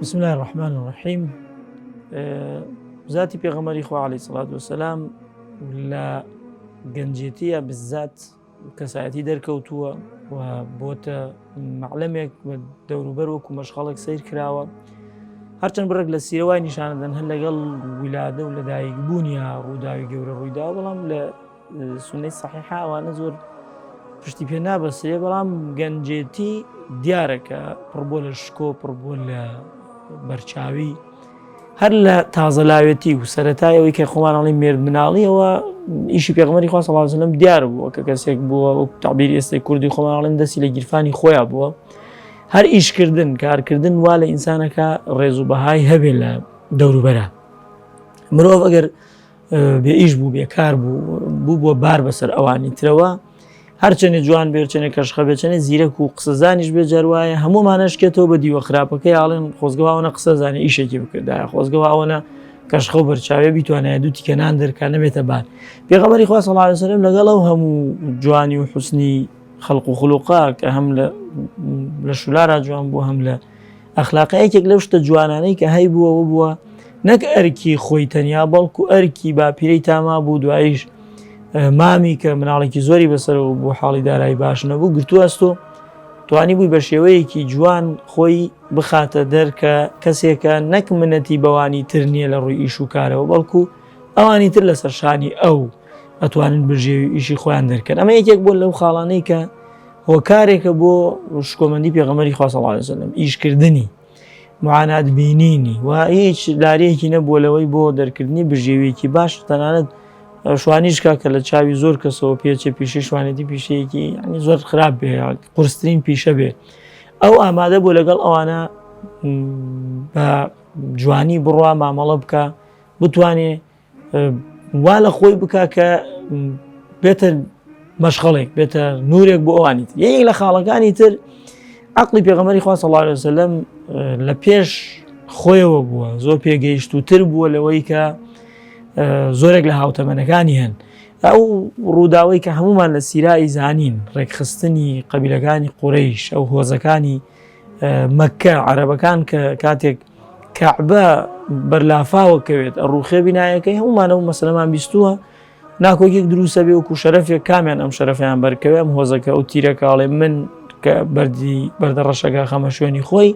بسم الله الرحمن الرحیم ذاتی پێغەمبەری خوا علیه الصلاة والسلام لە گەنجێتیە بزات کەسایەتی دەرکەوتووە و بۆتە معلەمێک و دەوروبەر وەکو مەشخەڵێک سیر کراوە هەرچەند بڕێک لە سیرەوای نیشانەدەن هەر لەگەڵ ولادە و لەدایک بوونیا ڕووداوی گەورە ڕوویدا بەڵام لە سونەی سەحیحە ئەوانە زۆر پشتی پێ نابەسرێ بەڵام گەنجێتی دیارە کە پڕبووە لە شکۆ پڕبووە لە بەرچاوی هەر لە تازەلاوێتی و سەرەتای ئەوەی کە خۆمان ئەڵێن مێرد مناڵیەوە ئیشی پێغمەری خوا صلی الله علیه وسلم دیار بووە کە کەسێک بووە وەک تعبیر ئێستای کوردی خۆمان ئەڵێن دەستی لە گیرفانی خۆیان بووە هەر ئیشکردن کارکردن وا لە ئینسانەکە ڕێز و بەهای هەبێ لە دەوروبەرە مرۆڤ ئەگەر بێ ئیش بوو بێکار بوو بوو بووە بار بەسەر ئەوانی ترەوە هەرچەنێ جوان بێ چەنێ کەشخە بێ چەنێ زیرەک و قسەزانیش بێ جاروایە هەمومانە شکێتەوە بە دیوە خراپەکەی ئاڵێن خۆزگەواوەە قسەزانانی ئیشێکی بکردایە خۆزگەواوەە کەشخە و بەرچاوێ بیتوانایە دوو تیکەنان دەرکا نەبێتە بار پێغەمبەری خوا صلی الله علیه وسلم لەگەڵ ئەو هەموو جوانی و حوسنی خەڵق و خلوقا کە هەم لە لە شولارا جوان بوو هەم لە ئەخلاقە یەکێک لەو شتە جوانانەی کە هەیبووەوە بووە نەک ئەرکی خۆی تەنیا بەڵکو ئەرکی باپیرەی تاما بوو دواییش مامی کە مناڵێکی زۆری بەسەرەوە بوو حاڵی دارایی باش نەبوو گرتووە ئەستۆ توانی بووی بە شێوەیەکی جوان خۆی بخاتە دەر کە کەسێکە نەک منەتی بەوانی تر نییە لە ڕووی ئیش و کارەوە بەڵکو ئەوانی تر لەسەر شانی ئەو ئەتوانن بژێوی ئیشی خۆیان دەرکەن ئەمە یەکێک بۆ لەو خاڵانەی کە هۆکارێکە بۆ شکۆمەندی پێغەمبەری خوا صلی الله علیه وسلم ئیشکردنی معانات بینینی و هیچ لاریەکی نەبووە لەوەی بۆ دەرکردنی بژێویەکی باش تەنانەت شوانیش کا کە لە چاوی زۆر کەسەوە پێچێ پیشەی شوانێتی پیشەیەکی ینی زۆر خراپ بێ قورسترین پیشە بێ ئەو ئامادە بۆ لەگەڵ ئەوانە بە جوانی بڕوا مامەڵە بکە بتوانێ وا لە خۆی بکا کە بێتە مەشخەڵێک بێتە نورێک بۆ ئەوانی تر یەک لە خاڵەکانی تر عقلی پێغەمەری خوا صلی الله علیه وسلم لە پێش خۆیەوە بووە زۆر پێگەیشتوتر بووە لەوەی کە زۆرێک لە هاوتەمەنەکانی هەن ئەو ڕووداوەی کە هەمومان لە سیرایی زانین ڕێکخستنی قەبیلەکانی قورەیش ئەو هۆزەکانی مەککە عەرەبەکان کە کاتێک کەعبە بەرلافاوە کەوێت ئەڕوخێ بینایەکەی هەمومانە و مەسلەمان بیستووە ناکۆکێک دروستە بێ وەکو شەرەفێک کامیان ئەم شەرەفیان بەرکەوێ ئەم هۆزەکە ئەو تیرەکاڵێ من کە بەردی بەردە ڕەشەکە خەمە شوێنی خۆی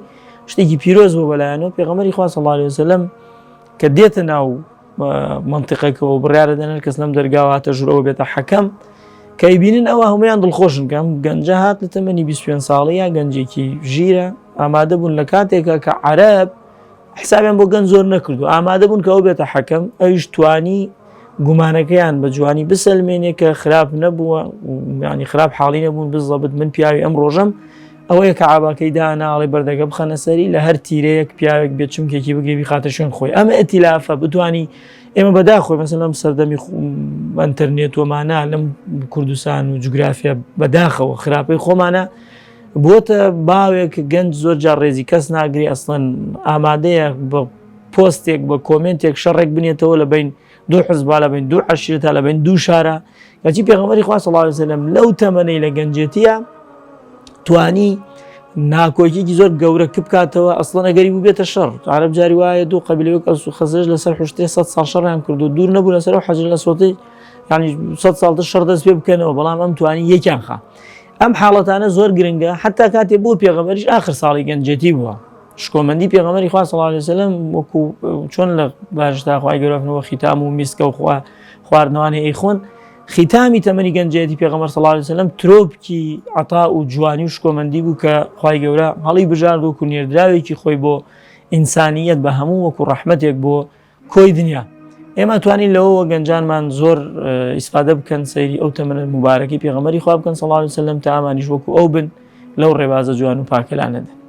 شتێکی پیرۆز بۆ بەلایەنەوە پێغەمبەری خوا صلی الله علیه وسلم کە دێتە ناو مەنتیقەکەەوە بڕیارە دەنەر کەس لەم دەرگاوە هاتە ژوورەوە بێتە حەکەم کە ئەیبینن ئەوە هەمویان دڵخۆشن کەم گەنجە هات لە تەمەنی 25 ساڵی یا گەنجێکی ژیرە ئامادە بوون لە کاتێکە کە عەرەب حسابیان بۆ گەنج زۆر نەکردو ئامادە بوون کە ئەو بێتە حەکەم ئەویش توانی گومانەکەیان بە جوانی بسەلمێنێ کە خراپ نەبووە ینی خراپ حاڵی نەبوون بزەبت من پیاوی ئەم ڕۆژەم ئەوەیە کە عاباکەی دانا ئەڵێ بەردەکە بخەنە سەری لە هەر تیرەیەک پیاوێک بێت چمکێکی بگرێ بیخاتە شوێن خۆی ئەمە ئەتیلافە بتانی ئێمە بەداخۆی مەسەلەن لەم سەردەمی ئەتەرنێت ومانە لەم کوردستان و جوگرافیا بەداخەوە خراپەی خۆمانە بۆتە باوێک گەنج زۆر جار ڕێزی کەس ناگری ئەسڵەن ئامادەیە بە پۆستێک بە کۆمنتێک شەڕێک بنێتەوە لە بین دوو حزبا لە بین دوو عشیرەتا لە بین دوو شارە کەچی پێغەمبەری خوا صلی الله علیه وسلم لەو تەمەنەی لە گەنجێتیە توانی ناکۆکیکی زۆر گەورە کبکاتەوە ئەسڵەن ئەگەری بوو بێتە شەڕ عرب جاری وایە دوو قەبیلە وەک ئەوس و خەزرەج لەسەر حوشترێ 100 ساڵ شەڕیان کردو دوور نەبوو لەسەر ئەو حەجر لەسوەتی یعنی 100 ساڵ تر شەڕ دەست پێ بکەنەوە بەڵام ئەم توانی یەکیان خا ئەم حاڵەتانە زۆر گرنگە حتا کاتێ بۆ پێغەمبەریش ئاخر ساڵی گەنجێتی بووە شکۆمەندی پێغەمبەری خوا صلی الله علیه وسلم وەکو چۆن لە باشدا خوای گەورە خیتام و میسکە و خوا خواردنەوانی ئەیخۆن خیتامی تەمەنی گەنجێتی پێغەمبەر صلی الله علیه وسلم ترۆپکی عەتا و جوانی و شکۆمەندی بوو کە خوای گەورە هەڵی بژارد وەکو نێردراوێکی خۆی بۆ ئینسانیەت بە هەموو وەکو ڕەحمەتێک بۆ کۆی دنیا ئێمە توانین لەوەوە گەنجانمان زۆر ئیسفادە بکەن سەیری ئەو تەمەنە مبارەکی پێغەمبەری خوا بکەن صلی الله علیه وسلم تا ئەمانیش وەکو ئەو بن لەو ڕێبازە جوان و پاکەلانەدەن.